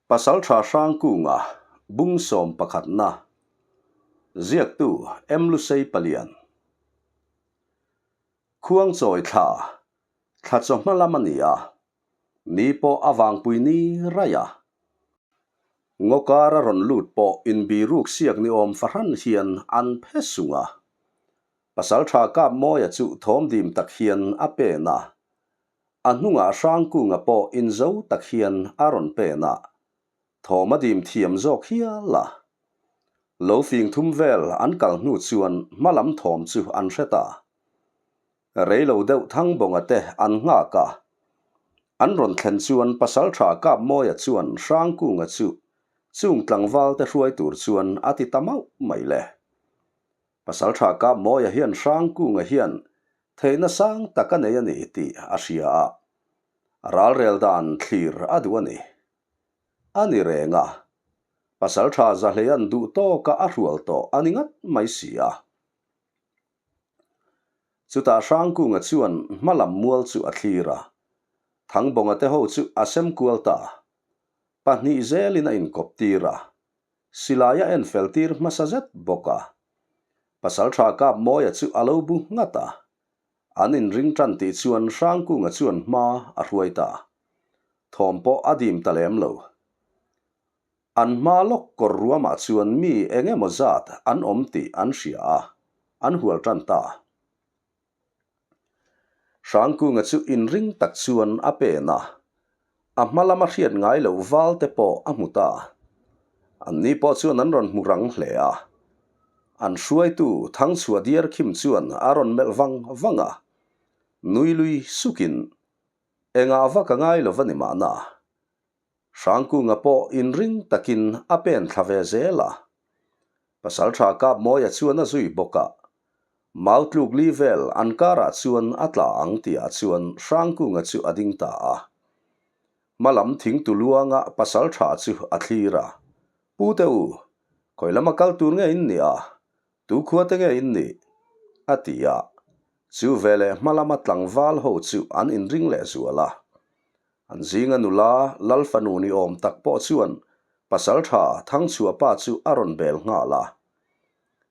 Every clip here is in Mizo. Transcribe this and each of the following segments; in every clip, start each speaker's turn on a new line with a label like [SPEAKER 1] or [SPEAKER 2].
[SPEAKER 1] Pasaltha Hrangkunga bung sawm pakhatna ziaktu M Lusei Palian Khuangchawi thla thla chawhma lam a ni a, ni pawh a vangpui ni raih a. Ngaw kar a rawn lut pawh inbiruk siak ni awm fahran hian an phe sung a. Pasaltha Kapmawia chu thawmdim tak hian a pen a, A hnungah Hrangkunga pawh inzo tak hian a rawn pen a, thawm a dim thiam zawk hial a. Lo fing thum vel an kal hnu chuan hmalam thawm chu an hre ta. Reilo deuh Thangbawnga te an nghak a. An rawn thlen chuan Pasaltha Kapmawia chuan Hrangkunga chu chung tlangval te hruai tur chuan a ti ta mauh mai le. Pasaltha Kapmawia hian Hrangkunga hian theihna sang tak a nei a ni tih a hria a, ralrel dan thlir a duh a ni. A ni reng a, Pasaltha Zahleia'n duh tawka a hrual tawh a ni ngat mai si a. Chutah Hrangkunga chuan hmalam mual chu a thlir a, Thangbawnga te ho chu a sem kual ta. Pahnih zelin a inkawp tir a, Silai a en fel tir hmasa zet bawk a. Pasaltha Kapmawia chu a lo bu nghat a. An inring tan tih chuan Hrangkunga chuan hma a hruai ta. Thawm pawh a dim ta lem lo. An hma lawk kawr ruamah chuan mi eng emaw zat an awm tih an hria a, an hual tan ta. Hrangkunga chu inring tak chuan a pen a, a hma lama hriat ngai loh val te pawh a hmu ta. Anni pawh chuan an rawn hmu rang hle a. An hruaitu Thangchhuah diar khim chuan a rawn melh vang vang a, nui lui sukin, Engah vak a ngai lo va ni mahna. Hrangkunga pawh inring takin a pen thla ve zel a. Pasaltha Kapmawia chuan a zui bawk a. Mau tluk li vel an karah chuan a tla ang tihah chuan Hrangkunga chu a ding ta a. Hmalam thingtu luanga pasaltha chu a thlir a. Pu te u, khawi lama kal tur nge in nih a? Tu khua te nge in nih? a ti a. Chu veleh hmalama tlangval ho chu an inring leh zual a. An zinga nula Lal fanu ni awm tak pawh chuan Pasaltha Thangchhuahpa chu a rawn bel nghal a.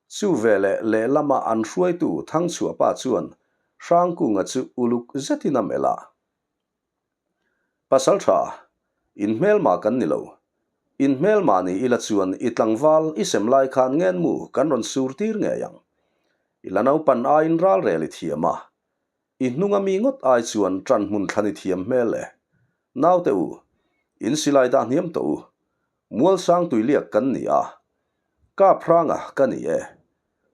[SPEAKER 1] Chu veleh lehlama an hruaitu Thangchhuahpa chuan Hrangkunga chu uluk zetin a melh a. Pasaltha, in hmelma kan ni lo. In hmelma ni ila chuan i tlangval i sem lai khan ngenmu kan rawn sur tir ngei ang. I la naupan aiin ralrel i thiam a, I hnunga mi ngawt ai chuan ṭan hmun thlan i thiam hmel e. Naute u, in silai dah hniam tawh u. Mualsang tuiliak kan ni a. Kap hranga ka ni e.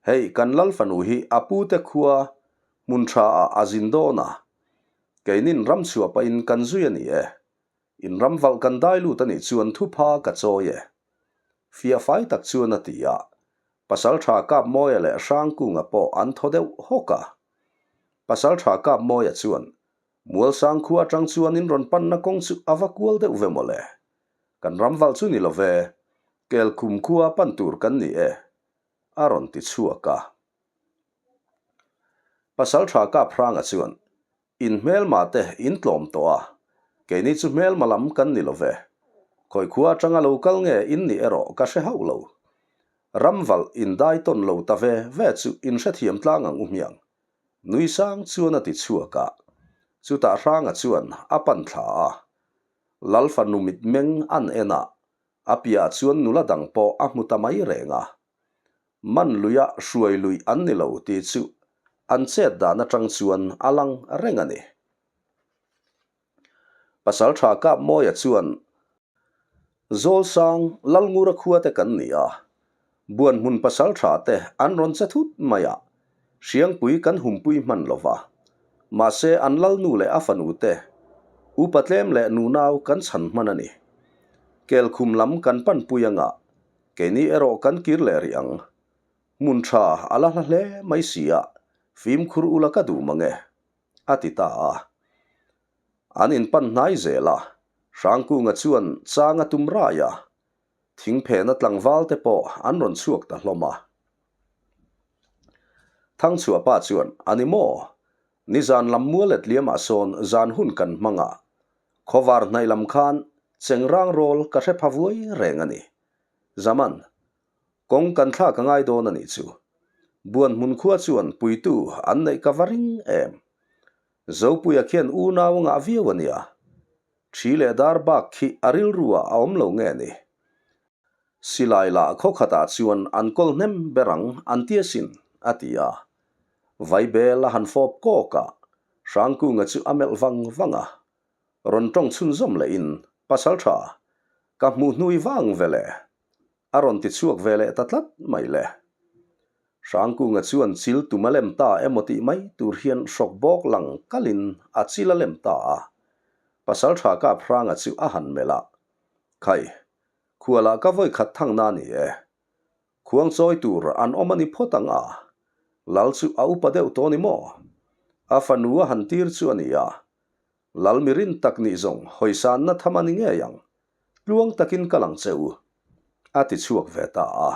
[SPEAKER 1] Hei kan lal fanu hi a pute khua hmun ṭha ah a zin dawn a. Keinin ram chhuah pahin kan zui a ni e. In ram valh kan dai lut a nih chuan thupha ka chawi e. Fiah fai tak chuan a ti a. Pasalṭha Kapmawia leh Hrangkunga pawh an thaw deuh hawk a. Pasalṭha Kapmawia chuan, Mualsang khua aṭang chuan in rawn panna kawng chu a va kual deuh ve mawle. Kan ram valh chu ni lo ve, Kelkhum khua pan tur kan ni e, a rawn ti chhuak a. Pasalṭha Kaphranga chuan, In hmelma te in tlawm tawh a, keini chu hmelma lam kan ni lo ve. Khawi khua atanga lo kal nge in nih erawh ka hre hauh lo. Ramvalh in dai tawn lo ta ve ve chu in hrethiam tlang ang u hmiang. Nui sang chuan a ti chhuak a, chutah Hranga chuan a pan thla a. Lal fanu mitmeng an en a, a piahah chuan nula dang pawh a hmu ta mai reng a. Man luia hruai lui an ni lo tih chu an chet dan atang chuan a lang reng a ni. Pasaltha Kapmawia chuan Zawlsang Lalngura khua te kan ni a, Buanhmun pasaltha te an rawn che thut mai a, Hriangpui kan humpui hman lo va. Mahse an lalnu leh a fanu te, upa tlem leh nunau kan chhan hman a ni. Kelkhum lam kan panpui anga Keini erawh kan kir leh rih ang. Hmun tha a la hla hle mai si a, fimkhur ula ka duh mang e, a ti ta a. An inpan hnai zel a, Hrangkunga chuan chang a tum rai a, thingphehna tlangval te pawh an rawn chhuak ta hlawm a. Thangchhuahpa chuan, A ni maw? Nizan lam mual let liamah sawn zan hun kan hmang a, khawvar hnaih lam khan. Chengrang rawl ka hre pha vuai reng a ni. Zaman, kawng kan thlak a ngai dawn a nih chu. Buan hmun khua chuan puitu an neih ka va ring em. Zopuia khian unau a ngah viau a nia. Thi leh dar bak khi a rilru ah a awm lo nge ni? Silai lah khaw khatah chuan an kawl hnem ber ang an ti asin, a ti a. Vaibel a han fawp kawk a, Hrangkunga chu a melh vang vang a. Rawn tawng chhunzawm lehin, Pasal tha, ka hmuh hnui vang ve le, a rawn ti chhuak ve leh ta tlat mai le. Hrangkunga chuan chil tum a lem ta emaw tih mai tur hian hrawk bawk lang kalin a chil a lem ta a. Pasal tha Kaphranga chu a han melh a, Khai, khualah ka vawi khat thang na ni e. Khuang chawi tur an awm a ni phawt ang a, Lal chu a upa deuh tawh ni maw? A fanu a han tir chu a ni a, Lal mi rin tak nih zawng hawisanna tham a ni ngei ang, tluang takin ka lang che u, a ti chhuak ve ta a.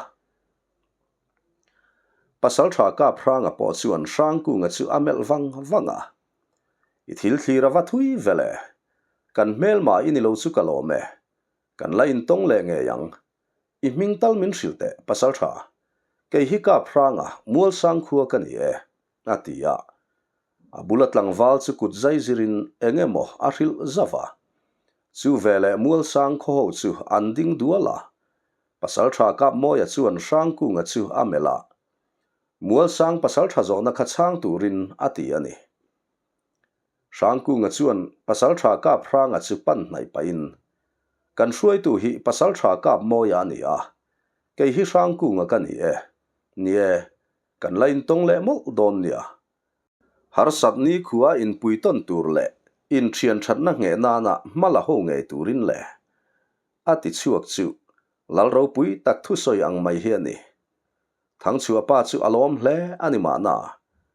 [SPEAKER 1] Pasalṭha Kaphranga pawh chuan Hrangkunga chu a melh vang vang a, I thil thlir a va thui vel e, kan hmelma i ni lo chu ka lawm e, kan la intawng leh ngei ang, i hming tal min hrilh teh Pasalṭha, kei hi Kaphranga Mualsang khua ka ni e, a ti a. A bula tlangval chu kut zai zirin eng emaw a hrilh zauh a. Chu veleh Mualsang khaw ho chu an ding dual a, Pasalṭha Kapmawia chuan Hrangkunga chu a melh a, Mualsang pasalṭha zawhna kha chhang turin a ti a ni. Hrangkunga chuan Pasalṭha Kaphranga chu pan hnaih pahin, Kan hruaitu hi Pasalṭha Kapmawia a ni a, kei hi Hrangkunga ka ni e. Ni e, kan la intawng leh mawlh dawn nia. Harsat nikhua inpuitawn tur leh inthianthatna ngheh nana hma la ho ngei turin le. A ti chhuak chu Lal ropui tak thusawi ang mai hi a ni. Thangchhuah pa chu a lawm hle a ni mahna,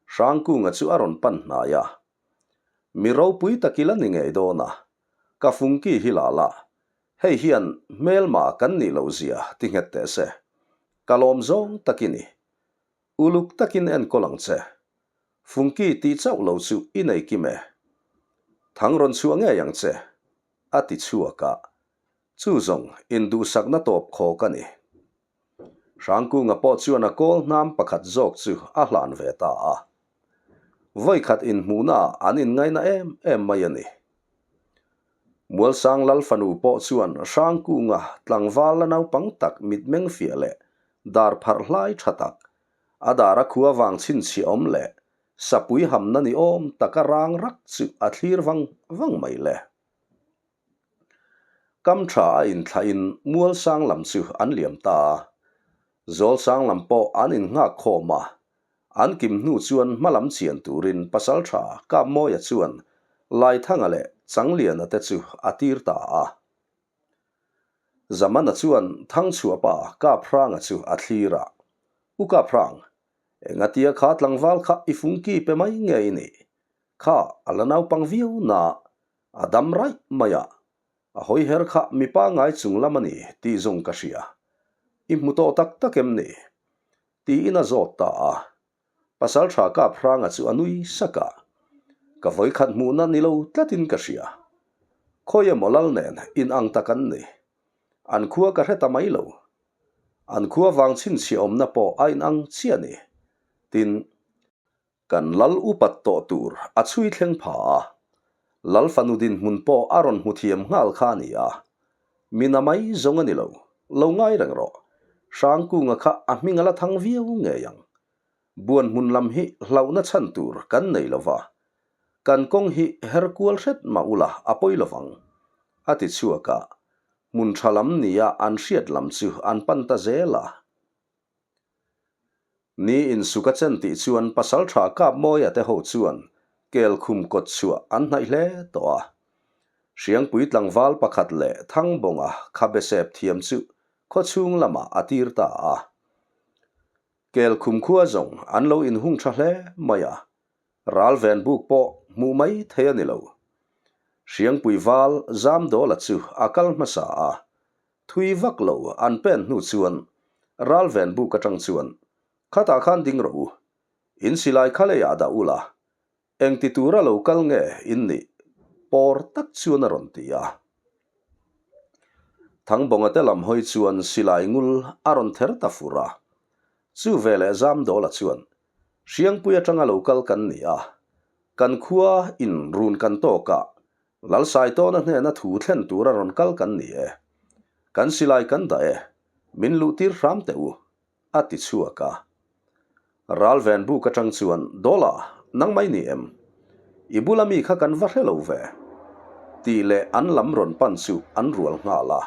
[SPEAKER 1] Hrangkunga chu a rawn pan hnai a. Mi ropui tak ila ni ngei dawn a, ka fungki hi la la, hei hian hmelma kan nih loh zia ti nghet teh se, ka lawm zawng tak i ni. Uluk takin enkawl ang che. Fungki tih chauh lo chu i nei kim e. Thang rawn chhuah ngei ang che. A ti chhuak a, chu zawng induhsakna tawp khawk a ni. Hrangkunga pawh chuan a kawl hnam pakhat zawk chu a hlan ve ta a. Vawikhat inhmuhnaah an inngaina em em mai a ni. Mualsang Lal fanu pawh chuan Hrangkunga tlangval la naupang tak mitmeng fiah leh dar pharh hlai tha tak, a dara khua vang chhinchhiah awm leh Sapui hamna ni awm taka rang rak chu a thlir vang vang mai le. Kam tha a inthlahin Mualsang lam chu an liam ta a, Zawlsang lam pawh an innghak khawm a, an kim hnu chuan hma lam chian turin Pasaltha Kapmawia chuan Laithanga leh Changliana te chu a tir ta a. Zamana chuan Thangchhuahpa Kaphranga chu a thlir a, U Kaphrang, Engatia kha tlangval kha i fungki pe mai nge i nih? Kha a la naupang viau na, a dam raih mai a, a hawi her kha mi pangai chung lam a ni tih zawng ka hria. I hmu tawh tak tak em ni? Tiin a zawt ta a. Pasaltha Kaphranga chu a nui sak a, Ka vawikhat hmuhna ni lo tlatin ka hria. Khawi emaw lal nen inang tak an ni. An khua ka hre ta mai lo. An khua vang chhinchhiah awmna pawh a inang chiah a ni. Tin, kan lal upat tawh tur a chhui thleng pha a, lal fanu dinhmun pawh a rawn hmu thiam nghal kha a ni a. Mina mai zawng a ni lo, lo ngai reng rawh. Hrangkunga kha a hming a la thang viau ngei ang. Buan hmun lam hi hlauhna chhan tur kan nei lo va, kan kawng hi her kual hret mah ula a pawi lo vang, a ti chhuak a, hmun tha lam nia an hriat lam chu an pan ta zel a. Ni insuk a chen tih chuan Pasaltha Kapmawia te ho chuan Kelkhum kawt chhuah an hnaih hle tawh a. Hriangpui tlangval pakhat leh Thangbawnga khabe sep thiam chu khawchhung lamah a tir ta a. Kel khumkhua zawng an lo inhung tha hle mai a, ral ven buk pawh hmuh mai thei a ni lo. Hriangpui val Zamdawla chu a kal hmasa a, thui vak lo an pen hnu chuan ral ven buk atang chuan, Khatah khan ding rawh u, in silai kha leiah dah ula, Engti tura lo kal nge in nih? Pawr tak chuan a rawn ti a. Thangbawnga te lam hawi chuan silai ngul a rawn ther ta fur a. Chu veleh Zamdawla chuan, Hriangpui atanga lo kal kan ni a, kan khua in run kan tawk a, Lalsaitawna hnena thu thlen tura rawn kal kan ni e. Kan silai kan dah e, min luhtir hram teh u, a ti chhuak a. Ralven buk atang chuan, Dawla, nang mai ni em? I bula mi kha kan va hre lo ve, tih leh an lam rawn pan chu an rual nghal a.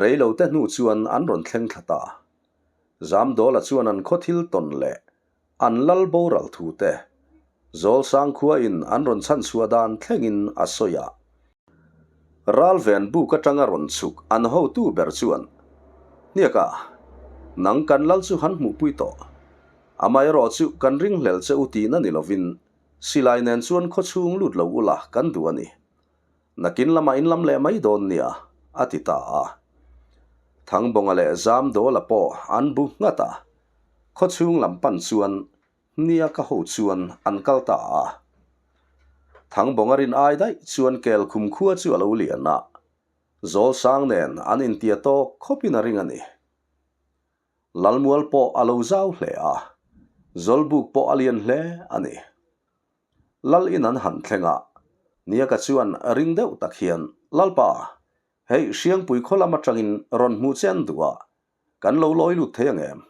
[SPEAKER 1] Reilo te hnu chuan an rawn thleng thla ta. Zamdawla chuan an khaw thil tawn leh an lal boral thu te, Zawlsang khua in an rawn chhan chhuah dan thlengin a sawi a. Ralven buk atanga rawn chhuk an hotu ber chuan, Hniaka, nang kan lal chu han hmuhpui tawh. Amaherawh chu kan ringhlel che u tihna ni lovin silai nen chuan khawchhung lut lo ula kan duh a ni. Nakin lamah in lam leh mai dawn nia, a ti ta a. Thangbawnga leh Zamdawla pawh an bu nghat a. Khawchhung lam pan chuan Nia ka ho chuan an kal ta a. Thangbawnga rin ai daih chuan kel khum khua chu a lo lian a, Zawlsang nen an intia tawk khawpin a ring a ni. Lalmual pawh a lo zau hle a, Zawlbuk pawh a lian hle a ni. Lal in an han thleng a, Nia ka chuan ring deuh tak hian, Lalpa, hei Hriangpui khaw lam atangin rawn hmuh che an duh a, Kan lo lawi lut thei ang em?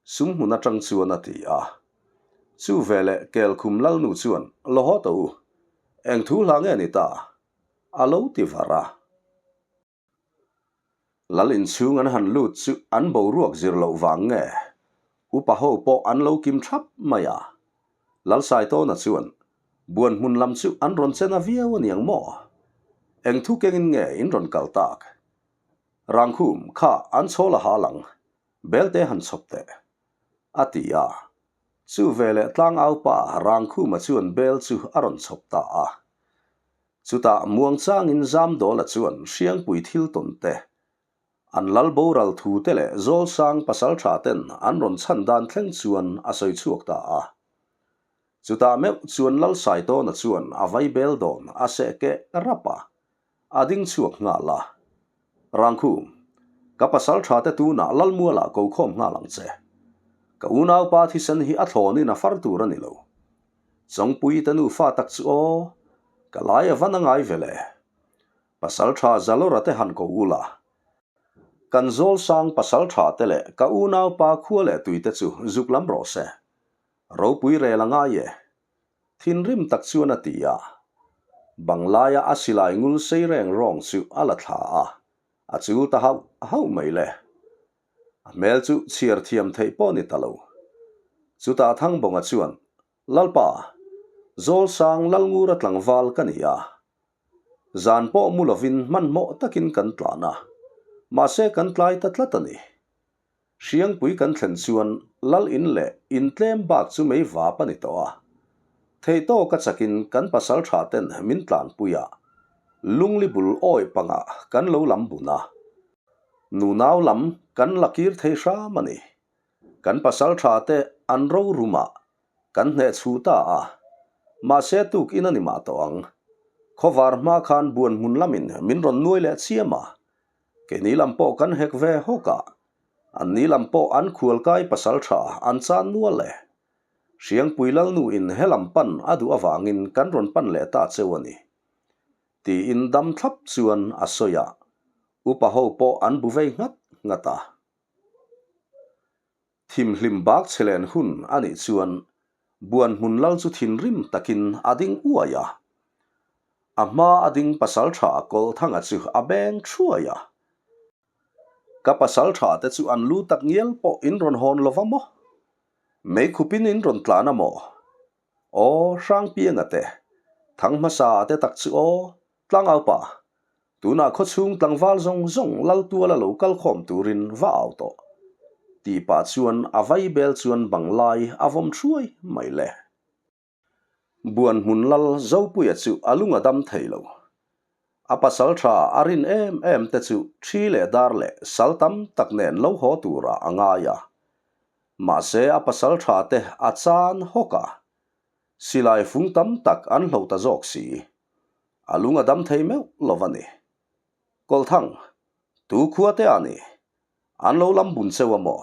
[SPEAKER 1] Sum hmun atang chuan a ti a. Chu veleh Kelkhum Lalnu chuan, Lo haw tawh u. Eng thu hla nge ni ta? A lo ti var a. Lal inchhung an han lut chu an boruak zir loh vang nge? Upa ho pawh an lo kim thap mai a. Lalsaitawna chuan, Buan hmun lam chu an rawn chen a viau a niang maw? Eng thu kengin nge in rawn kal tak? Rangkhum, kha an chhawl a hal ang, belte han chhawp teh, a ti a. Chu veleh tlangaupa Rangkhuma chuan bel chu a rawn chhawp ta a. Chutah muangchangin Zamdawla chuan Hriangpui thil tawn te, an lal boral thu te leh Zawlsang pasaltha ten an rawn chhan dan thleng chuan a sawi chhuak ta a. Chutah meuh chuan Lalsaitawna chuan a vai bel dawn a seh keh rap a. A ding chhuak nghal a. Rangkhum, ka pasal tha te tunah Lalmualah ko khawm nghal ang che. Ka unaupa thisen hi a thlawnin a far tur a ni lo. Chawngpui te nufa tak chu aw, ka lai a van a ngai ve le. Pasal tha Zalawra te han ko ula. Kan Zawlsang pasal tha te leh ka unaupa khua leh tui te chu zuk lam rawh se. Ropui rel a ngai e. Thinrim tak chuan a ti a. Banglaia a silai ngul sei reng rawng chu a la thla a, a chul ta hauh hauh mai le. A hmel chu chhiar thiam theih pawh ni ta lo. Chutah Thangbawnga chuan, Lalpa, Zawlsang Lalngura tlangval ka ni a. Zan pawh mu lovin hmanhmawh takin kan tlan a, mahse kan tlai ta tlat a ni. Hriangpui kan thlen chuan lal in leh in tlem bak chu mei vap a ni tawh a. Theihtawk a chakin kan pasal tha ten min tlanpui a, lungli bul awi pangah kan lo lam bun a. Nunau lam kan la kir thei hram a ni. Kan pasal tha te an ro rum a, kan hneh chhu ta a. Mahse tuk in a ni mah tawh ang. Khawvar hma khan buan hmun lamin min rawn nuai leh chiam a, Keini lam pawh kan hek ve hawk a, anni lam pawh an khualkai pasal tha an chan nual e. Hriangpui Lalnu in he lam pan a duh avangin kan rawn pan leh ta cheu a ni. Tiin dam thlap chuan a sawi a, upa ho pawh an bu vei nghat nghat a. Thimhlim bak chhe len hun a nih chuan Buan hmun lal chu thinrim takin a ding uai a. A hma a ding pasal tha Kawlthanga chu a beng thuai a. Ka pasal tha te chu an lu tak ngial pawh in rawn hawn lova maw? Meikhupin in rawn tlan a maw? Aw, Hrangpianga te, Thang hmasa te tak chu aw, Tlangaupa, tunah khawchhung tlangval zawng zawng Laltuala lo kal khawm turin va au tawh. Tih pah chuan a vai bel chuan bang lai a vawm thuai mai le. Buan hmun lal Zopuia chu a lung a dam thei lo. A pasal tha a rin em em te chu thi leh dar leh sal tam tak nen lo haw turah a ngai a. Mahse a pasal tha te a chan hawk a, silai fung tam tak an hlo ta zawk si. A lung a dam thei meuh lo a ni. Kawlthang. Tu khua te a ni? An lo lam bun cheu a maw?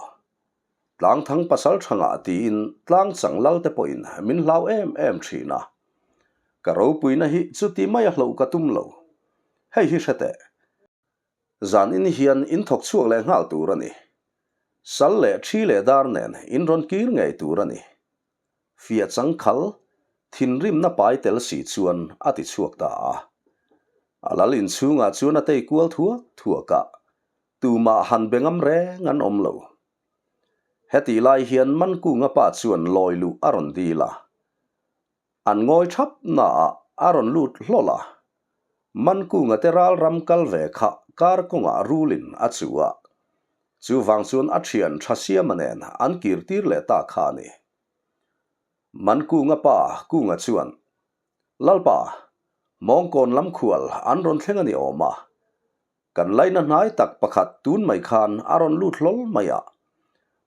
[SPEAKER 1] Tlangthang pasal tha ngah tiin tlangchang lal te pawhin min hlau em em thin a. Ka ropuina hi chuti mai a hloh ka tum lo. Hei hi hre teh. Zan in hian in thawk chhuak leh nghal tur a ni. Sal leh thi leh dar nen in rawn kir ngei tur a ni. Fiah changkhal, thinrimna pai tel si chuan a ti chhuak ta a. A lal inchhungah chuan a tei kual thuak thuak a, tumah han be ngam reng an awm lo. Hetih lai hian Mankunga pa chuan lawi luh a rawn dil a. An ngawi thap naah a rawn lut hlawl a. Mankunga te ral ram kal ve kha kar kawngah rulin a chu a. Chuvang chuan a thian tha siama nen an kir tir leh ta kha a ni. Mankunga pa Kunga chuan, Lalpa, Mawngkawn lam khual an rawn thleng a ni awm a. Kan laina hnai tak pakhat tun mai khan a rawn lut hlawl mai a.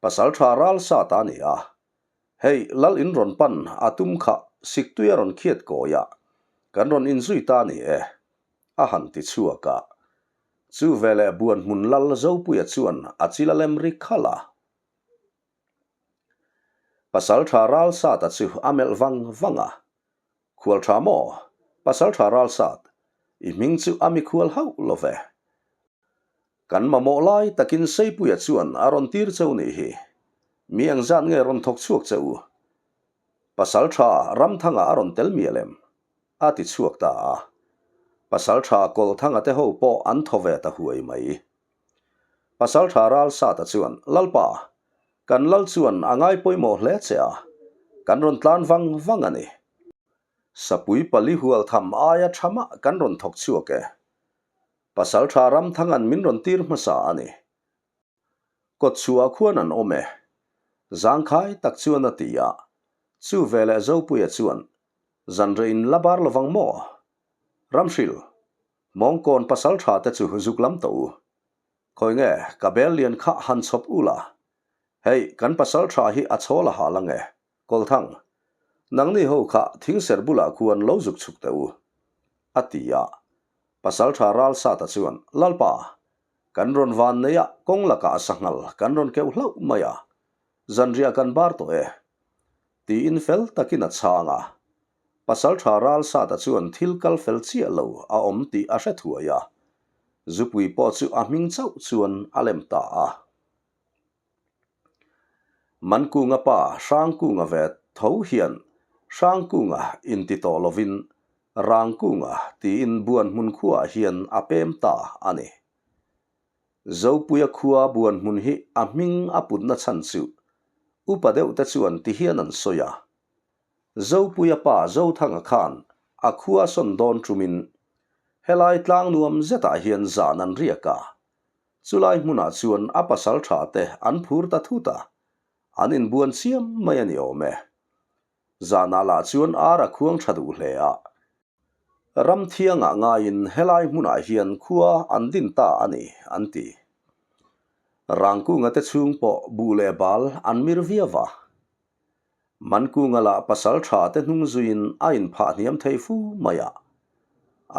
[SPEAKER 1] Pasaltha ral sat a ni a. Hei, lal in rawn pan a tum kha siktui a rawn khiat kawi a, kan rawn inzui ta ni e, a han ti chhuak a. Chu veleh buan hmun lal Zopuia chuan a chil a lem ri khalh a. Pasaltha Ralsata chu a melh vang vang a, Khual tha maw? Pasaltha Ralsat, i hming chu a mikhual hauh lo ve. Kan mamawh lai takin Seipuia chuan a rawn tir cheu nih hi. Mi engzat nge rawn thawk chhuak che u? Pasaltha Ramthanga a rawn tel mial em? A ti chhuak ta a. Pasaltha Kawlthanga te ho pawh an thaw ve ta huai mai. Pasaltha Ralsata chuan, Lalpa, kan lal chuan a ngai pawimawh hle che a, kan rawn tlan vang vang a ni. Sapui pali hual tham aia tha mah kan rawn thawk chhuak e. Pasaltha Ramthanga'n min rawn tir hmasa a ni. Kawtchhuah khuan an awm e. Zangkhai tak chuan a ti a. Chu veleh Zopuia chuan, Zanreh in la bar lovang maw? Ramhril, Mawngkawn pasaltha te chu zuk lam tawh u. Khawi nge, ka bel lian kha han chhawp u la. Hei, kan pasaltha hi a chhawl a hal ange. Kawlthang, nangni ho kha thingser bulah khuan lo zuk chhuk teh u, a ti a. Pasaltha Ralsata chuan, Lalpa, kan rawn van nei a, kawng lakah sanghal kan rawn keuh hlauh mai a, zanriah kan bar tawh e, tiin fel takin a chhang a. Pasaltha Ralsata chuan thil kal fel chiah lo a awm tih a hre thuai a, zupui pawh chu a hming chauh chuan a lem ta a. Mankunga pa Hrangkunga ve tho hian Hrangkunga inti tawh lovin Rangkunga tiin Buanhmun khuaah hian a pem ta a ni. Zopuia khua Buanhmun hi a hming a putna chhan chu upa deuhte chuan ti hian an sawi a. Zopuia pa Zothanga khan a khua sawn dawn ṭumin helai tlang nuam zetah hian zan an riak a, Chulai hmunah chuan a pasal tha te an phur ta thut a, an inbuan chiam mai a ni awm e. Zanah lah chuan ar a khuang tha duh hle a. Ramthiangah ngaiin helai hmunah hian khua an din ta a ni, an ti. Rangkunga te chhung pawh buh leh bal an mir viau a. Mankunga lah pasal tha te hnung zuiin a inphah hniam thei fu mai a.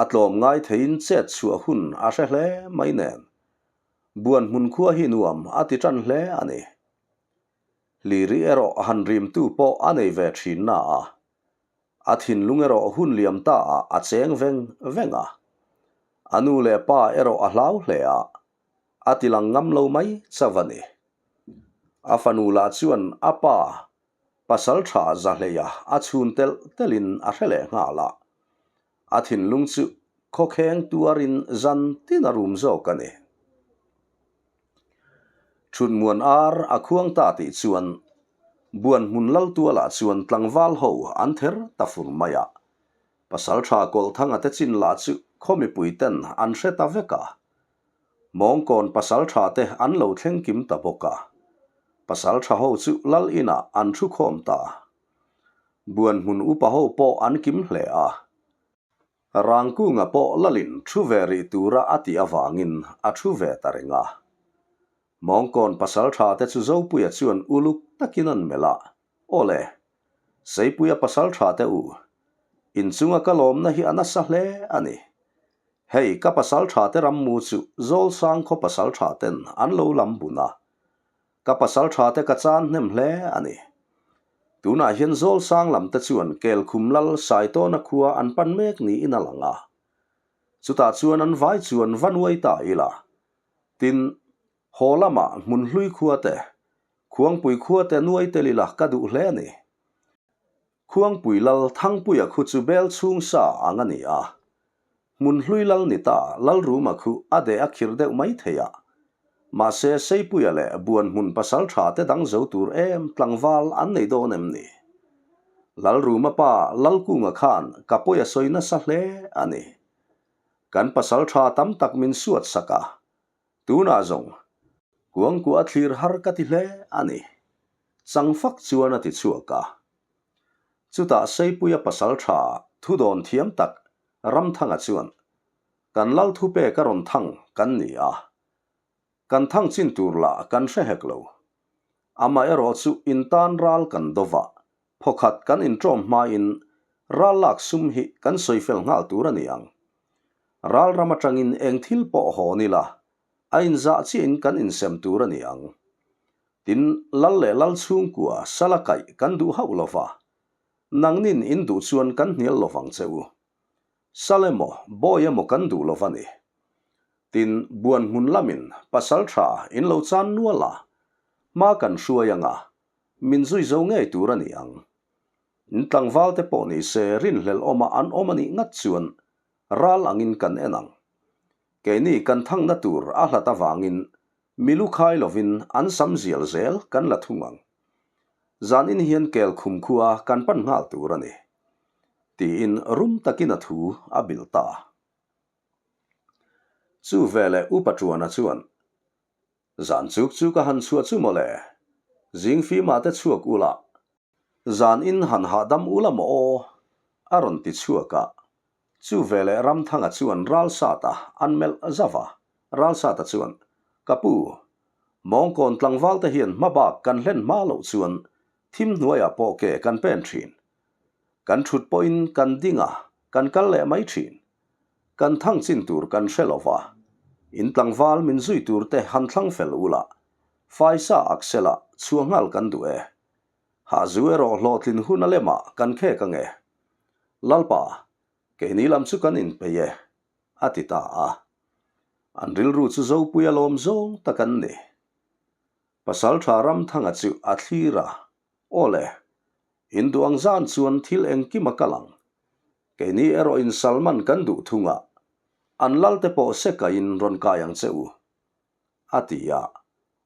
[SPEAKER 1] A tlawm ngai theiin chet chhuah hun a hre hle mai nen. Buan hmun khua hi nuam a ti tan hle a ni. Hliri erawh han rimtu pawh a nei ve thin na a. A thinlung erawh hun liam ta ah a cheng veng veng a. A nu leh pa erawh a hlau hle a. A ti lang ngam lo mai chauh a ni. A fanu lah chuan a pa pasal tha Zahleia a chhun telh telhin a hre leh nghal a. A thinlung chu khawkheng tuarin zan tin a rum zawk a ni. Thutmuan ar a khuang ta tih chuan buan hmun lal tualah chuan tlangval ho an ther ta fur mai a. Pasal tha Kawlthanga te chin lah chu khaw mipui ten an hre ta vek a. Mawngkawn pasal tha te an lo thleng kim ta bawk a. Pasal tha ho chu lal inah an thu khawm ta. Buan hmun upa ho pawh an kim hle a. Rangkunga pawh lalin thu ve rih tura a tih avangin a thu ve ta reng a. Mawngkawn pasal tha te chu Zopuia chuan uluk takin an melh a, Aw le, Seipuia pasal tha te u, inchunga ka lawmna hi a nasa hle a ni. Hei ka pasalṭha te rammu chu Zawlsang khaw pasalṭha ten an lo lam bun a, ka pasalṭha te ka chan hnem hle a ni. Tunah hian Zawlsang lam te chuan Kelkhum lal Saitawna khua an pan mek niin a lang a. Chutah chuan an vai chuan va nuai ta ila. Tin, haw lamah Hmunhlui khua te, Khuangpui khua te nuai tel ila ka duh hle a ni. Khuangpui lal Thangpuia khu chu bel chhung sa ang a ni a. Hmunhlui lal ni ta Lalruma khu a deh a khirh deuh mai thei a. Mahse Seipuia leh Buanhmun pasal tha te dang zo tur em tlangval an nei dawn em ni? Lalruma pa Lalkunga khan ka pawi a sawi nasa hle a ni. Kan pasal tha tam tak min suat sak a. Tunah zawng kuangkuah a thlir har ka ti hle a ni. Chang fak chuan a ti chhuak a. Chutah Seipuia pasal tha thudawn thiam tak Ramthanga chuan, Kan lal thupek a rawn thang kan ni a, kan thang chin tur lah kan hre hek lo. Amaherawh chu intan ral kan do va, phawkhat kan inṭawm hmain ral lak sum hi kan sawi fel nghal tur a ni ang. Ral ram aṭangin eng thil pawh hawn ila, a inzah chiahin kan insem tur a ni ang. Tin, lal leh lal chhungkua sala kaih kan duh hauh lo va, nangnin in duh chuan kan hnial lo vang che u. Sal emaw, bawi emaw kan duh lo va ni. Tin, buan hmun lamin pasal tha in lo chan nual a, hma kan hruai anga, min zui zo ngei tur a ni ang. In tlangval te pawh ni se rinhlelh awma an awm a nih ngat chuan ral angin kan en ang. Keini kan thangna tur a hlat avangin Mi lu khai lovin an sam zial zel kan la thung ang. Zanin hian kel khum khua kan pan nghal tur a ni. Tiin rum takin a thu a bilh ta. Chu veleh Upa Ṭuana chuan, Zan chuk chu ka han chhuah chu mawle. Zing fimah te chhuak ula, zanin han hahdam ula maw aw? a rawn ti chhuak a. Chu veleh Ramthanga chuan Ralsata an melh zauh a. Ralsata chuan, Ka pu, mawngkawn tlangval te hian hma bak kan hlen hma loh chuan thim hnuaiah pawh ke kan pen thin. Kan thut pawhin kan ding a, kan kal leh mai thin. Kan thang chin tur kan hre lo va, in tlangval min zui tur te han thlang fel ula, faisa ak sela chhuah nghal kan duh e. Hahzu erawh hlawhtlin hun a lemah kan khek ange. Lalpa, keini lam chu kan inpeih e. a ti ta a. An rilru chu Zopuia lawm zawng tak an ni. Pasaltha Ramthanga chu a thlir a, Aw le, in duh ang zan chuan thil engkim a kal ang. Keini erawh in Salman kan duh thung a, an lalte pawh se kaiin rawn kai ang che u, a ti a.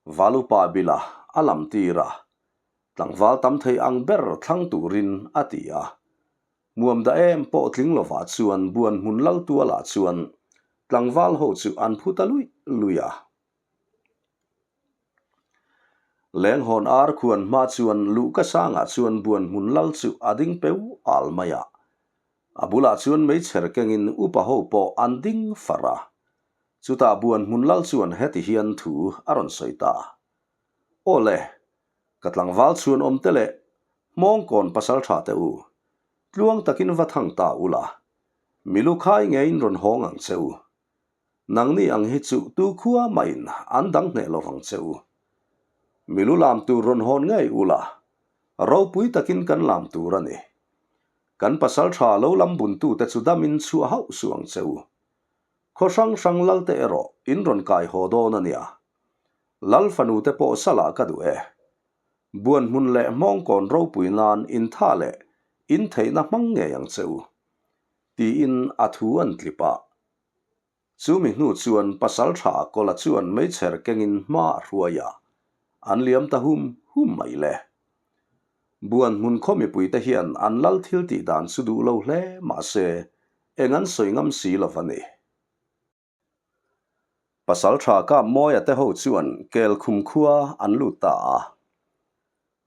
[SPEAKER 1] Valupa bila a lam tir a, tlangval tam thei ang ber thlang turin a ti a. Muam da em pawh tling lovah chuan buan hmun lal tualah chuan tlangval ho chu an phu ta luih luih a. Lenghawn ar khuan hma chuan luhka sangah chuan buan hmun lal chu a ding peu al mai a. A bulah chuan meichher kengin upa ho pawh an ding far a. Chutah buan hmun lal chuan heti hian thu a rawn sawi ta. Aw le, ka tlangval chhuan awm te leh Hmawngkawn pasal tha teh u, tluang takin va thang ta ula, mi lu khai ngeiin rawn hawng ang che u. Nangni ang hi chu tu khua mahin an dang hneh lo vang che u. Mi lu lam tur rawn hawn ngei ula, ropui takin kan lam tur a ni. Kan pasal tha lo lam buntute chu damin chhuah hauh suh ang che u. Khaw hrang hrang lalte erawh in rawn kai haw dawn a nia. Lal fanute pawh salah ka duh e. Buan hmun leh hmawngkawn ropui nan intha leh intheihna hmang ngei ang che u, tiin a thu an tlip a. Chu mi hnu chuan pasal tha Kawla chuan meichher kengin hma a hruai a, an liam ta hum hum mai le. Buan hmun khaw mipuite hian an lal thil tih dan chu duh lo hle mah se eng an sawi ngam si lo va ni. Pasalṭha Kapmawia te ho chuan Kelkhum khua an lut ta a.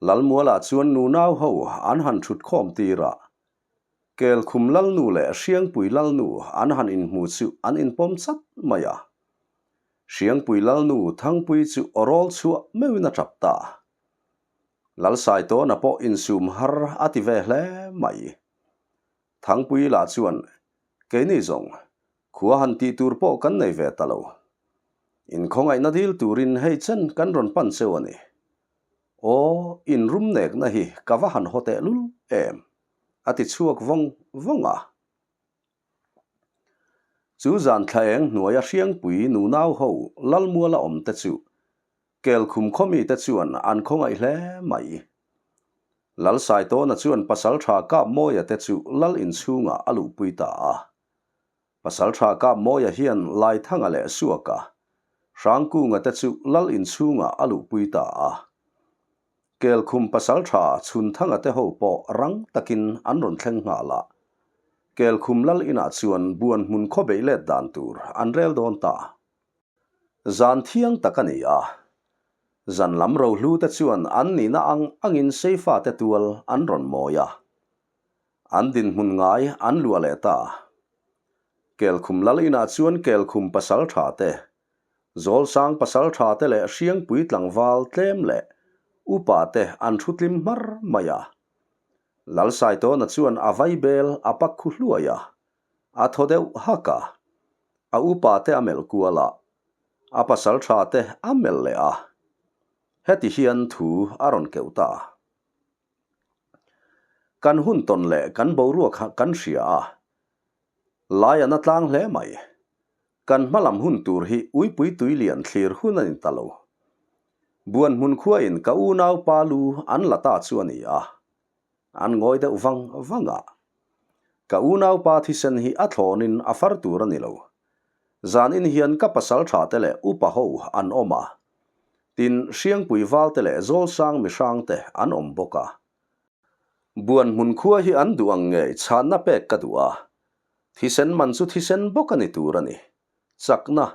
[SPEAKER 1] Lalmualah chuan nunau ho an han ṭhut khawm tir a. Kelkhum Lalnu leh Hriangpui Lalnu an han inhmu chu an inpawm chat mai a. Hriangpui Lalnu Thangpui chu awrawl chhuah meuhin a ṭap ta. Lalsaitawna pawh insum har a ti ve hle mai. Thangpui lah chuan, Keini zawng. Khua han tih tur pawh kan nei ve ta lo. Inkhawngaihna dil turin hei chen kan rawn pan cheu a ni. Aw, inrum nekna hi ka va han haw tehlul em? a ti chhuak vawng vawng a. Chu zan thla eng hnuaia Hriangpui nunau ho Lalmuala awm te chu Kelkhum khaw mite chuan an khawngaih hle mai. Lal Saitawna chuan Pasaltha Kapmawia te chu Lal inchhungah a luhpui ta a. Pasaltha Kapmawia hian Laithanga leh Suaka, Hrangkunga te chu Lal inchhungah a luhpui ta a. Kelkhum Pasaltha Chhunthanga te ho pawh rang takin an rawn thleng nghal a. Kelkhum Lal inah chuan buan hmun khaw beih let dan tur an rel dawn ta. Zan thiang tak a ni a. Zan lam rohlu te chuan an nihna ang angin Seifa te tual an rawn mawi a. An dinhmun ngai an luah leh ta. Kelkhum Lal inah chuan Kelkhum Pasaltha te Zawlsang pasaltha te leh Hriangpui tlangval tlem leh upa te an thu tlim hmar mai a. Lalsaitawna chuan a vaibel a pak khu hluai a, a thaw deuh hak a, a upa te a melh kual a, a pasaltha te a melh leh a. Heti hian thu a rawn keuh ta. Kan hun tawn leh kan boruak kan hria a, Lai a na tlang hle mai. Kan hma lam hun tur hi uipui tui lian thlir hun a ni ta lo. Buan hmun khuain ka unau pa lu an la ta chu a ni a. An ngawi deuh vang vang a. Ka unau pa thisen hi a thlawnin a far tur a ni lo. Zanin hian ka pasal tha te leh upa ho an awm a. Tin, Hriangpui val te leh Zawlsang mihrang te an awm bawk a. Buan hmun khua hi an duh ang ngei chhanna pek ka duh a, thisen man chu thisen bawk a ni tur a ni. Chakna,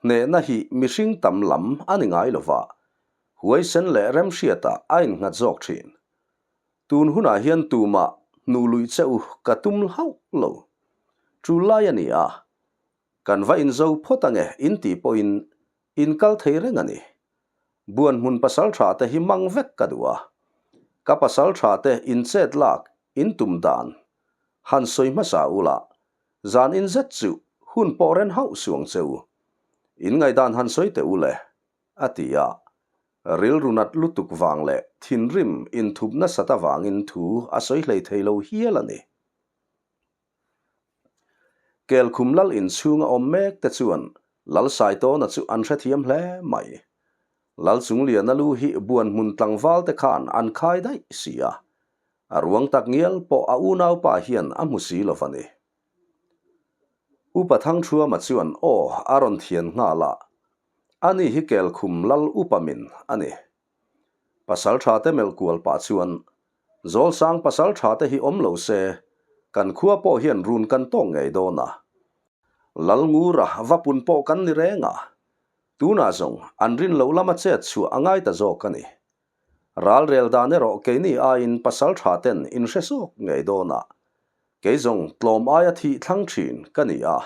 [SPEAKER 1] hnehna hi mihring tam lam a ni ngai lova, huaisen leh remhriatah a innghat zawk thin. Tun hunah hian tumah hnuh luih che u ka tum hlauh lo. Tul lai a ni a, kan va inzo phawt ange in tih pawhin In kal thei reng a ni. Buan hmun pasal tha te hi mang vek ka duh a. Ka pasal tha te in chet lak, in tum dan han sawi hmasa ula, zan in zet chu hun pawh ren hauh suang che u. In ngaihdan han sawi teh u le, a ti a. Rilru nat lutuk vang leh thinrim inthup nasat avangin thu a sawi hlei thei lo hial a ni. Kelkhum lal inchhunga awm mek te chuan Lal Saitawna chu an hrethiam hle mai. Lal Chungliana lu hi buan hmun tlangval te khan an khai daih si a, a ruang tak ngial pawh a unaupa hian a hmu si lo va ni. Upa Thangthuama chuan aw a rawn thian nghal a, ani hi Kelkhum Lal Upa min a ni. Pasal tha te melh kual pah chuan Zawlsang pasal tha te hi awm lo se, kan khua pawh hian run kan tawk ngei dawn a. Lalngura va pun pawh kan ni reng a, tunah zawng an rin loh lama chet chhuah a ngai ta zawk a ni. Ralrel dan erawh keini aiin pasal tha ten in hre zawk ngei dawn a, kei zawng tlawm aia thih thlang thin ka ni a,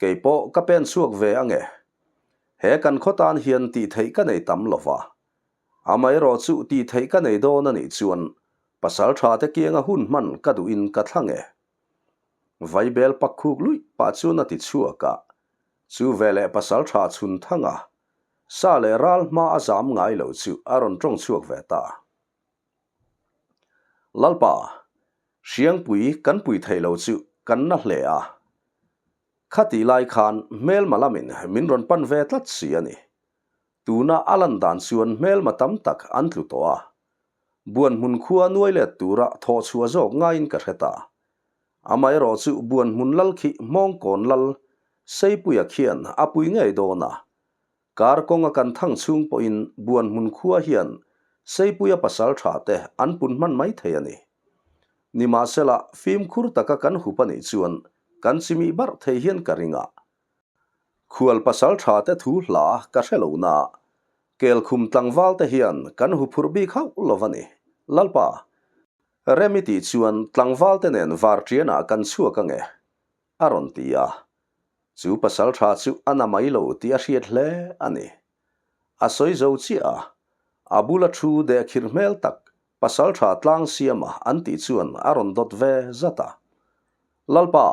[SPEAKER 1] kei pawh ka pen chhuak ve ange. He kan khaw tan hian tih theih ka nei tam lo va, Amaherawh chu tih theih ka nei dawn a nih chuan pasal tha te kianga hun hman ka duhin ka thlang e. Vaibel pak khuk luih pah chuan a ti chhuak a, chu veleh pasal tha chhun thang a, sa leh ral hma a zam ngai lo chu a rawn tawng chhuak ve ta. Lalpa, Hriangpui kan pui thei lo chu kan na hle a. Khatih lai khan hmelma lamin min rawn pan ve tlat si a ni. Tuna a lan dan chuan hmelma tam tak an tlu tawh a, buan hmun khua nuai let tura thawh chhuah zawk ngaiin ka hre ta. Amaherawh chu buan hmun lal khi Hmawngkawn lal Seipuia khian a pui ngei dawn a, kar kawnga kan thang chhung pawhin buan hmun khua hian Seipuia pasal tha te an pun hman mai thei a ni. Nimahsela, fimkhur taka kan hup a nih chuan kan chimih barh thei hian ka ring a, Khual pasal tha te thu hla ka hre lo na, Kelkhum tlangval te hian kan hu phurh bik hauh lo va ni. Lalpa, rem i tih chuan tlangval te nen varṭianah kan chhuak ange, a rawn ti a. Chu pasal tha chu a na mai lo tih a hriat hle a ni. A sawi zo chiah a, a bula thu dehkhirh hmel tak pasal tha tlang siama an tih chuan a rawn dawt ve zat a. Lalpa!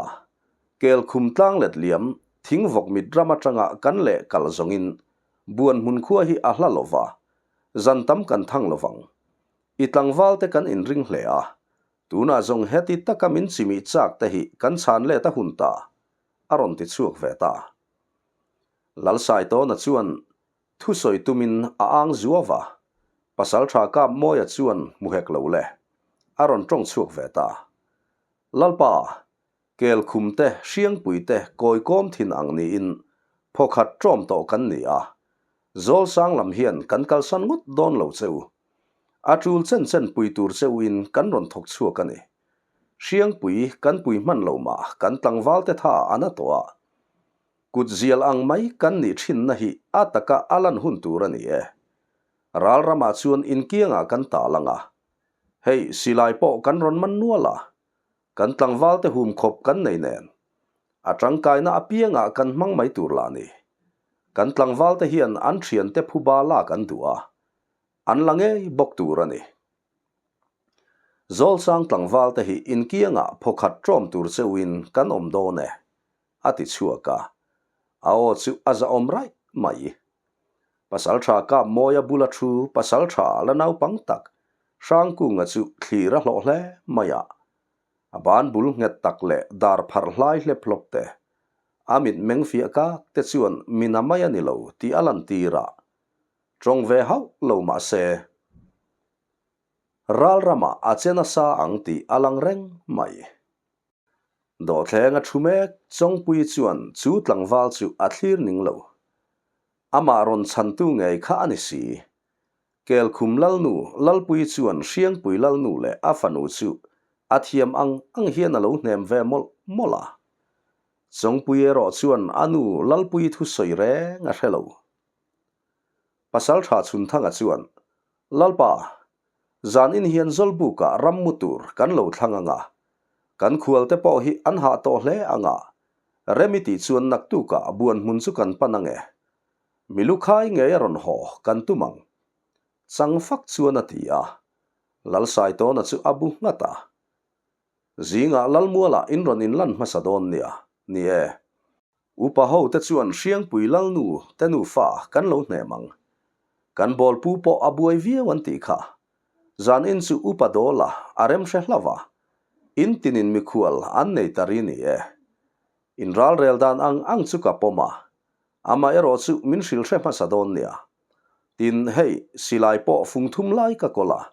[SPEAKER 1] Kelkhum tlang let liam thingvawk mit ram atanga kan leh kal zawngin Buanhmun khua hi a hla lova, zan tam kan thang lovang. I tlangval te kan inring hle a, tunah zawng heti taka min chimih chak te hi kan chhan let a hun ta, a rawn ti chhuak ve ta. Lalsaitawna chuan Thusawi tumin a ang zuau a, Pasalṭha Kapmawia chuan hmu hek lo le, a rawn ṭawng chhuak ve ta. Lalpa, Kelkhum te, Hriangpui te kawikawm thin ang niin phawkhat ṭawm tawh kan ni a, Zawlsang lam hian kan kalsan ngawt dawn lo che u. A ṭul chen chen pui tur che uin kan rawn thawk chhuak a ni. Hriangpui kan pui hman lo mah kan tlangval te tha a na tawh a, Kut zial ang mai kan nih thinna hi a taka a lan hun tur a ni e. Ral ramah chuan inkiangah kan tal ang a. Hei, silai pawh kan rawn man nual a. Kan tlangvalte hum khawp kan nei nen. A tangkaina apiangah kan hmang mai tur lah ni. Kan tlangvalte hian an thiante phuba lak an duh a. An la ngei bawk tur a ni. Zawlsang tlangvalte hi inkiangah phawkhat ṭawm tur cheuhin kan awm dawn e. a ti chhuak a, a aw chu a zahawm raih mai. Pasalṭha Kapmawia bula thu pasalṭha la naupang tak Hrangkunga chu thlir a hlawh hle mai a, a ban bul nghet tak leh dar pharh hlai hlep hlawp te, a mit meng fiah kak te chuan mina mai a ni lo tih a lantir a, tawng ve hauh lo mah se, ral ramah a che nasa ang tih a lang reng mai. Dawhthleng a thu mek, Chawngpuii chuan chu tlangval chu a thlir ning lo. Amah rawn chhantu ngei kha a ni si. Kelkhum Lalnu, Lalpuii chuan Hriangpui Lalnu leh a fanu chu a thiam ang ang hian a lo hnem ve mawlh mawlh a. Chawngpuii erawh chuan a nu Lalpuii thusawi reng a hre lo. Pasalṭha Chhunthanga chuan, Lalpa, zan in hian Zawlbukah ram mu tur kan lo thlang ang a, kan khualte pawh hi an hah tawh hle ang a, rem i tih chuan naktukah buan hmun chu kan pan ang e. Mi lukhai ngei a rawn haw kan tum ang. Chang fak chuan a ti a, Lalsaitawna chu a bu nghat a. Zingah Lalmualah in rawn inlan hmasa dawn nia, ni e. Upa ho te chuan Hriangpui Lalnu te nufa kan lo hnem ang. Kan bawlpu pawh a buai viau an tih kha. Zan in chu upa dawla a rem hre hlauh a, in tinin mikhual an nei ta ri ni e. In ralrel dan ang ang chu ka pawm a, amaherawh chu min hrilh hre hmasa dawn nia. Tin, hei, silai pawh fung thum lai ka kawl a,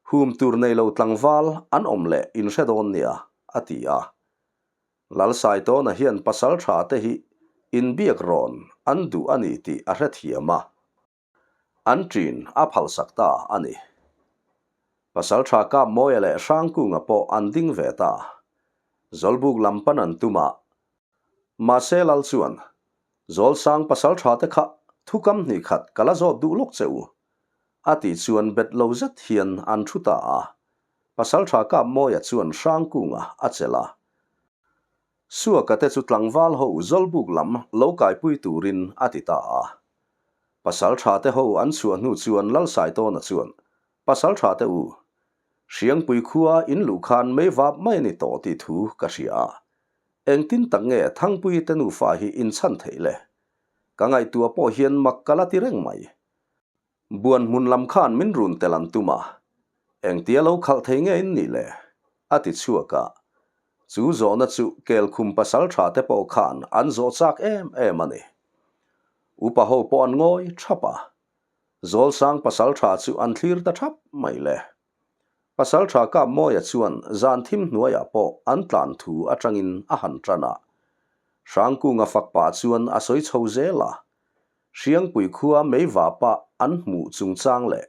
[SPEAKER 1] hum tur nei lo tlangval an awm leh in hre dawn nia, a ti a. Lalsaitawna hian pasal tha te hi inbiak rawn an duh a ni tih a hrethiam a, an ṭin a phalsak ta a ni. Pasal tha Kapmawia leh Hrangkunga pawh an ding ve ta. Zawlbuk lam pan an tum a, mahse Lal chuan, Zawlsang pasal tha te kha thukam hnih khat ka la zawt duh lawk che u, a tih chuan bet lo zet hian an thu ta a. Pasalṭha Kapmawia chuan Hrangkunga a chelh a. Suaka te chu tlangval ho Zawlbuk lam lo kaipui turin a ti ta a. Pasalṭha te ho an chhuah hnu chuan Lalsaitawna chuan, Pasalṭha te u, Hriangpui khua in luh khan mei vap mai a ni tawh tih thu ka hria a. Engtin tak nge Thangpuii te nufa hi in chhan theih le? Ka ngaihtuah pawh hian mak ka la ti reng mai. Buan hmun lam khan min run tel an tum a, engtia lo khalh thei nge in nih le? a ti chhuak a. Chu zawhna chu Kelkhum pasal tha te pawh khan an zawh chak em em a ni. Upa ho pawh an ngawi thap a, Zawlsang pasal tha chu an thlir ta thap mai le. Pasal tha Kapmawia chuan zan thim hnuaiah pawh an tlan thu atangin a han tan a. Hrangkunga fak pah chuan a sawi chho zel a, Hriangpui khua meivapa an hmuh chungchang leh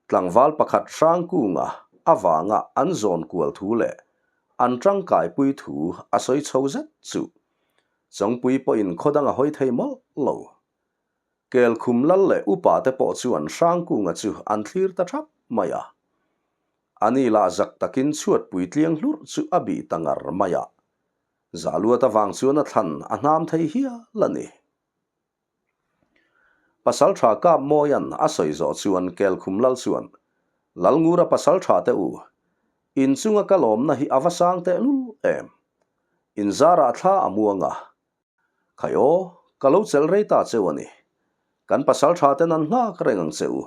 [SPEAKER 1] tlangval pakhat Hrangkunga avanga an zawn kual thu leh an tangkaipui thu a sawi chho zet chu Chawngpui pawhin khaw dang a hawi thei mawlh lo. Kelkhum lal leh upa te pawh chuan Hrangkunga chu an thlir ta thap mai a. Ani lah zak takin chhuatpui tliang hlurh chu a bih ta ngar mai a. Zahluat avang chuan a thlan a hnam thei hial a ni. Pasalṭha Kapmawia'n a sawi zawh chuan Kelkhum Lal chuan, Lalngura pasalṭha te u, in chunga ka lawmna hi a va sang tehlul em? Inzarah thla a muang a. Khai aw, ka lo chelh rei ta cheu a ni. Kan pasal tha ten an nghak reng ang che u.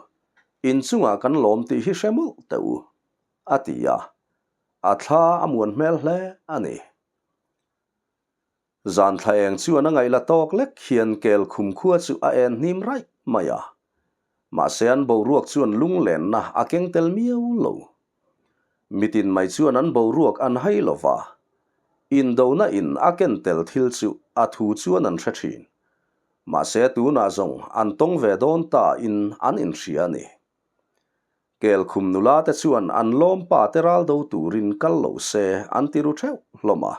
[SPEAKER 1] Inchungah kan lawm tih hi hre mawlh teh u, a ti a. A thla a muan hmel hle a ni. Zan thla eng chuan a ngaih la tawk lek hian kel khum khua chu a en hnim raih mai a. Mahse an boruak chuan lunglenna a keng tel miau lo. Mitin mai chuan an boruak an hai lo va. Indona in a ken tel thil chu a thu chuan an hre thin. Mahse tunah zawng an tawng ve dawn ta in an inhria a ni. Kelkhum nula te chuan an lawm pa te ral do turin kal lo se an ti ru theuh hlawm a.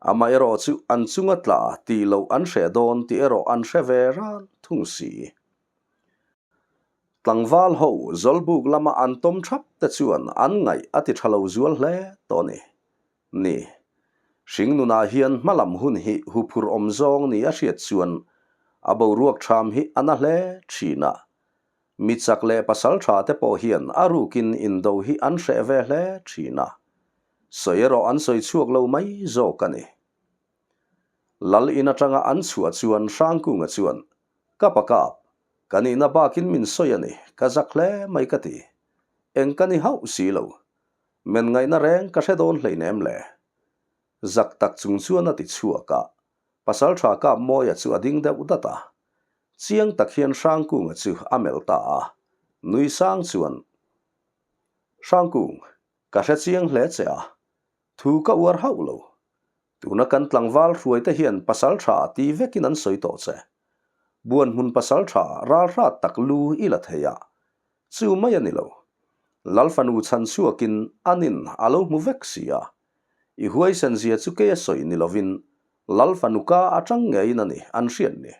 [SPEAKER 1] Amaherawh chu an chunga tla tih loh an hreh dawn tih erawh an hre ve ran thung si. Tlangval ho Zawlbuk lama an tawm thap te chuan an ngaih a ti tha lo zual hle tawh a ni. Ni. Hringnunah hian hmalam hun hi huphurh awm zawng ni a hriat chuan a boruak tham hi a na hle thin a. Mi chak leh pasal tha te pawh hian a rukin indo hi an hreh ve hle thin a. Sawi erawh an sawi chhuak lo mai zawk a ni. Lal in atanga an chhuah chuan Hrangkunga chuan, Ka pa kap, ka nihna bakin min sawi a ni, ka zak hle mai ka ti. Eng ka ni hauh si lo. Men ngaihna reng ka hre dawn hleinem le. Zak tak chung chuan a ti chhuak a, Pasaltha Kapmawia chu a ding deuh dat a. Chiang tak hian Hrangkunga chu a melh ta a, nui sang chuan, Hrangkung, ka hre chiang hle che a, thu ka uar hauh lo. Tuna kan tlangval hruaite hian Pasaltha ti vekin an sawi tawh che. Buanhmun Pasaltha ralhrat tak lu i la thei a, chu mai a ni lo. Lal fanu chhan chhuakin anin a lo hmu vek si a, I huaisen zia chu kei a sawi ni lovin Lal fanu ka atang ngeiin a ni an hriat ni.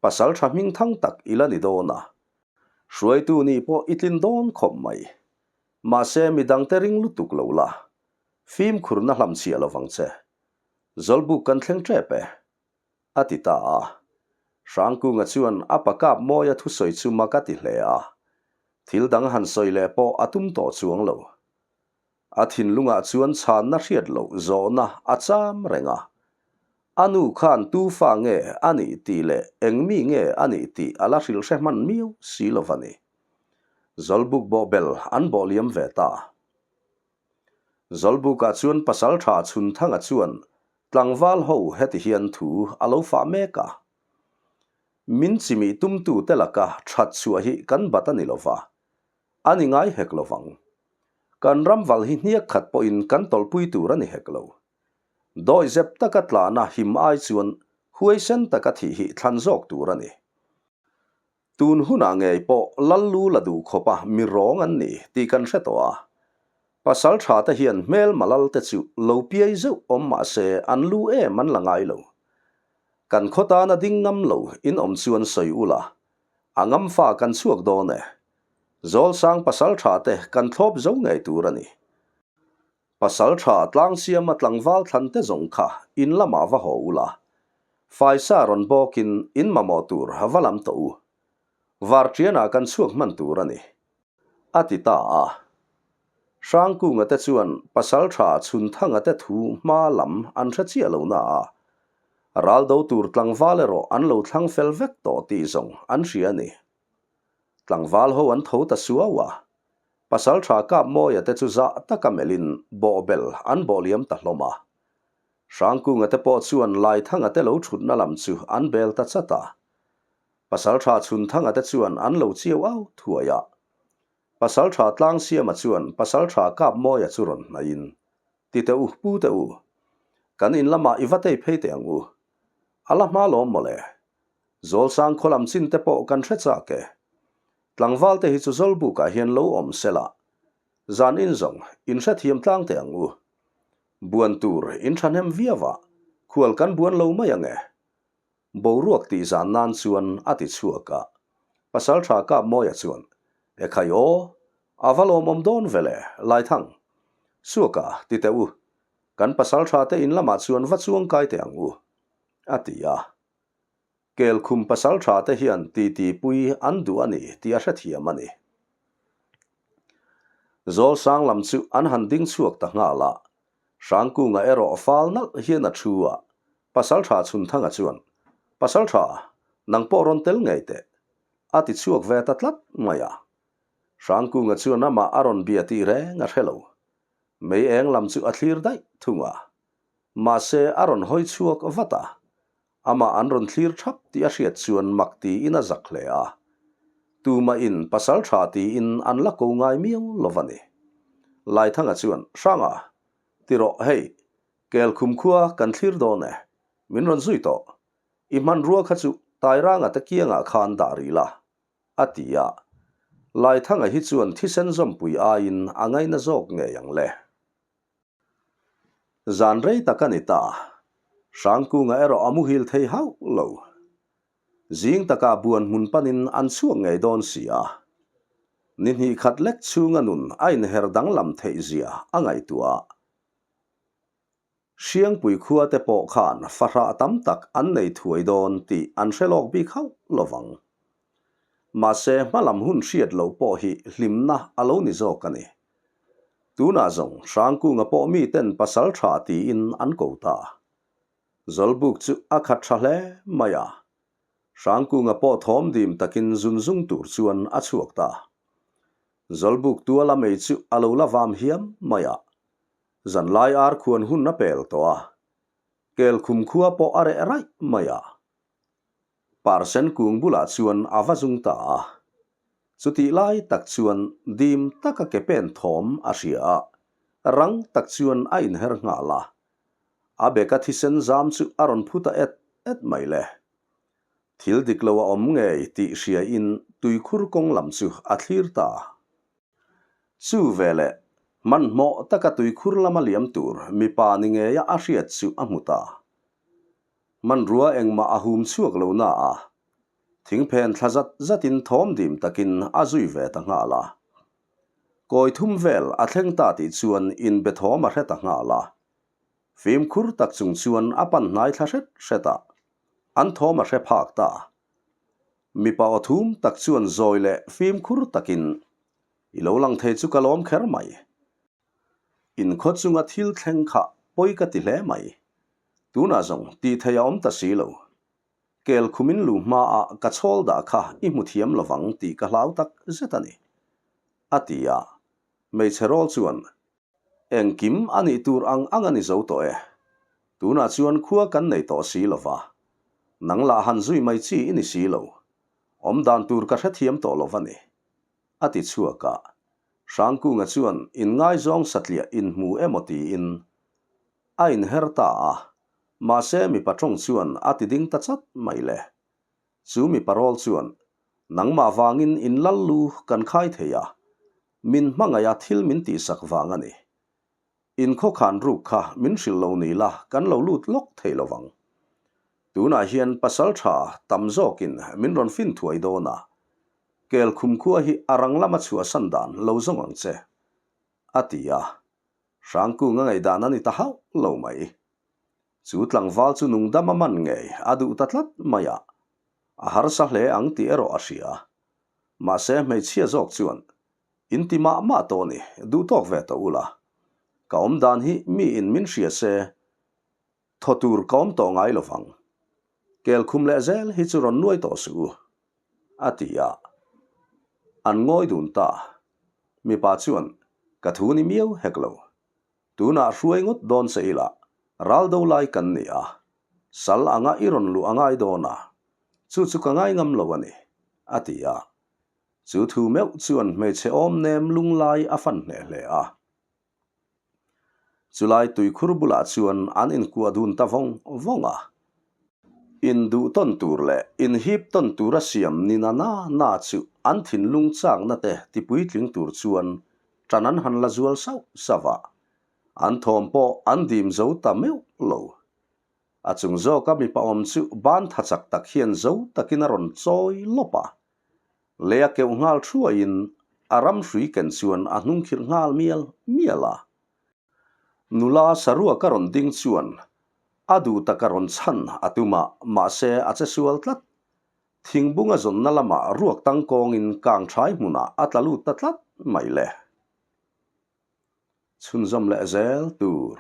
[SPEAKER 1] Pasal tha hming thang tak i la ni dawn a. Hruaitu nih pawh i tlin dawn khawp mai. Mahse mi dangte ring lutuk lo la, fimkhurna hlamchhiah lovang che. Zawlbuk kan thleng tep e. A ti ta a. Hrangkunga chuan a pa kap mawia thusawi chu mak a ti hle a. Thil dang han sawi leh pawh a tum tawh chuang lo. A thinlungah chuan chhanna hriat loh zawhna a cham reng a. A nu khan tu fa nge a nih tih leh eng mi nge a nih tih a la hrilh hre hman miau si lo va ni. Zawlbuk bawhbel an bawh liam ve ta. Zawlbukah chuan Pasaltha Chhunthanga chuan tlangval ho heti hian thu a lo fah mek a. Min chimih tumtute laka that chhuah hi kan bat a ni lo va. A ni ngai hek lo vang. Kan ram val hi hniak khat pawhin kan tawlhpui tur a ni hek lo. Dawi zep taka tlana him ai chuan huaisen taka thih hi thlan zawk tur a ni. Tun hunah ngei pawh lal lu la duh khawpa mi rawng an ni tih kan hre tawh a. Pasal tha te hian hmelma lal te chu lo piai zeuh awm mah se an lu em an la ngai lo. Kan khaw tana ding ngam lo in awm chuan sawi ula, A ngamfa kan chhuak dawn e. Zawlsang pasal tha te kan thlawp zo ngei tur a ni. Pasal tha tlang siama tlangval thlan te zawng kha in lamah va haw ula. Faisa rawn bawkin in mamawh tur va lam tawh u. Varṭianah kan chhuak hman tur a ni. A ti ta a. Hrangkunga te chuan Pasalṭha Chhunthanga te thu hma lam an hre chiah lo na a, ral do tur tlangval erawh an lo thlang fel vek tawh tih zawng an hria a ni. Tlangval ho an tho ta suau a, Pasalṭha Kapmawia te chu zah taka melhin bawhbel an bawh liam ta hlawm a. Hrangkunga te pawh chuan Laithanga te lo ṭhutna lam chu an bel ta chat a. Pasalṭha Chhunthanga te chuan an lo chiau au thuai a. Pasalṭha Tlangsiama chuan Pasalṭha Kapmawia chu rawn hnaihin, Ti teh u, pu teh u. Kan in lamah i va tei phei teh ang u. A la hma lawm mawle. Zawlsang khaw lam chin te pawh kan hre chak e. Tlangval te hi chu Zawlbukah hian lo awm sela. Zan in zawng, in hrethiam tlang teh ang u. Buan tur in thahnem viau a, khual kan buan lo mai ang e. Boruak tih zan nan chuan a ti chhuak a. Pasaltha Kapmawia chuan, E khai aw, a va lawmawm dawn ve le, Laithang. Suaka, ti teh u. Kan pasaltha te in lamah chuan va chuang kai teh ang u, a ti a. Kelkhum pasaltha te hian titi pui an duh a ni tih a hrethiam a ni. Zawlsang lam chu an han ding chhuak ta nghal a. Hrangkunga erawh fal nalh hian a thu a, Pasalṭha Chhunthanga chuan, Pasalṭha, nang pawh rawn tel ngei teh, a ti chhuak ve ta tlat mai a. Hrangkunga chuan amah a rawn bia tih reng a hre lo. Mei eng lam chu a thlir daih thung a. Mahse a rawn hawi chhuak vat a, Amah an rawn thlir thap tih a hriat chuan mak tiin a zak hle a. Tumahin pasal tha tiin an la ko ngai miau lo va ni. Laithanga chuan, Hranga, ti rawh hei, Kelkhum khua kan thlir dawn e, min rawn zui tawh. I hmanrua kha chu Tairanga te kiangah khan dah rih la, a ti a. Laithanga hi chuan thisen zawmpui aiin a ngaina zawk ngei ang le. Zan rei tak a ni ta. Hrangkunga erawh a muhil thei hauh lo. Zing takah buan hmun panin an chhuak ngei dawn si a. Ni hnih khat lek chhunga nun a inher danglam theih zia a ngaihtuah a. Hriangpui khua te pawh khan fahrah tam tak an nei thuai dawn tih an hre lawk bik hauh lo vang. Mahse hmalam hun hriat loh pawh hi hlimna a lo ni zawk a ni. Tunah zawng Hrangkunga pawh miten pasal tha tiin an ko ta. Zawlbuk chu a khat tha hle mai a. Hrangkunga pawh thawm dim takin zun zung tur chuan a chhuak ta. Zawlbuk tuala mei chu a lo la vam hiam mai a. Zanlai ar khuan hun a pel tawh a. Kelkhum khua pawh a reh raih mai a. Parsen kung bulah chuan a va zung ta a. Chutih lai tak chuan dim taka ke pen thawm a hria a, rang tak chuan a inher nghal a. A beka thisen zam chu a rawn phu ta et et mai le. Thil dik lo a awm ngei tih hriain tuikhur kawng lam chu a thlir ta. Chu veleh hmanhmawh taka tuikhur lama liam tur mipa ni ngeia a hriat chu a hmu ta. Hmanrua engmah a hum chhuak lo na a, thingphen thla zat zatin thawm dim takin a zui ve ta nghal a. Kawi thum vel a thleng ta tih chuan inbe thawm a hre ta nghal a. Fimkhur tak chung chuan a pan hnai thla hret hret a, an thawm a hre phak ta. Mipa aw thum tak chuan zawi leh fimkhur takin, I lo lang thei chu ka lawm kher mai. Inkhaw chunga thil thleng kha pawi ka ti hle mai. Tunah zawng tih theih a awm ta si lo. Kel khumin lu hmaah ka chhawl dah kha i hmu thiam lovang tih ka hlau tak zet a ni. A ti a. Hmeichhe rawl chuan, Engkim a nih tur ang ang a ni zo tawh e. Tunah chuan khua kan nei tawh si lova. Nang lah han zui mai chi i ni si lo. Awm dan tur ka hrethiam tawh lo va ni. A ti chhuak a. Hrangkunga chuan inngaizawng satliah inhmu emaw tiin a inher ta a, mahse mipa tawng chuan a ti ding ta chat mai le. Chu mipa rawl chuan, Nangmah vangin inlal lu kan khai thei a, min hmangaih a thil min tihsak vang a ni. In khawkhan ruk kha min hrilh lo ni la kan lo lut lawk thei lo vang. Tunah hian pasal tha tam zawkin min rawn fin thuai dawn a, kel khumkhua hi a rang lama chhuahsan dan lo zawng ang che, a ti a. Hrangkung a ngaihdan a ni ta hauh lo mai. Chu tlangval chu nungdam a man ngei a duh ta tlat mai a, a harsa hle ang tih erawh a hria. Mahse hmeichhia zawk chuan In ti mah mah tawh ni, duh tawk ve tawh ula. Ka awm dan hi mi in min hria se, thaw tur ka awm tawh ngai lo vang. Kel khum leh zel hi chu rawn nuai tawh suh u, a ti a. An ngawi dun ta. Mipa chuan, Ka thu ni miau hek lo. Tunah hruai ngawt dawn che ila, ral do lai kan ni a. Sal anga i rawn luh a ngai dawn a, chu chu ka ngai ngam lo a ni, a ti a. Chu thu meuh chuan hmeichhe awm nem lunglai a fan hneh hle a. Chulai tuikhur bulah chuan an inkuah dun ta vawng vawng a. Induh tawn tur leh inhip tawn tura siam ni na na na chu an thinlung chakna te tipuitling tur chuan ṭan an han la zual sauh sauh a. An thawm pawh an dim zo ta meuh lo. A chung zawka mipa awm chu ban tha chak tak hian zo takin a rawn chawi lawp a. Lei a keuh nghal thuaiin a ram hrui ken chuan a hnung khirh nghal mial mial a. Nula saruak a rawn ding chuan a duh taka rawn chhan a tum a, mahse a che sual tlat. Thingbung a zawnna lamah ruak tangkawngin kang thai hmunah a tla lut ta tlat mai le. Chhunzawm leh zel tur.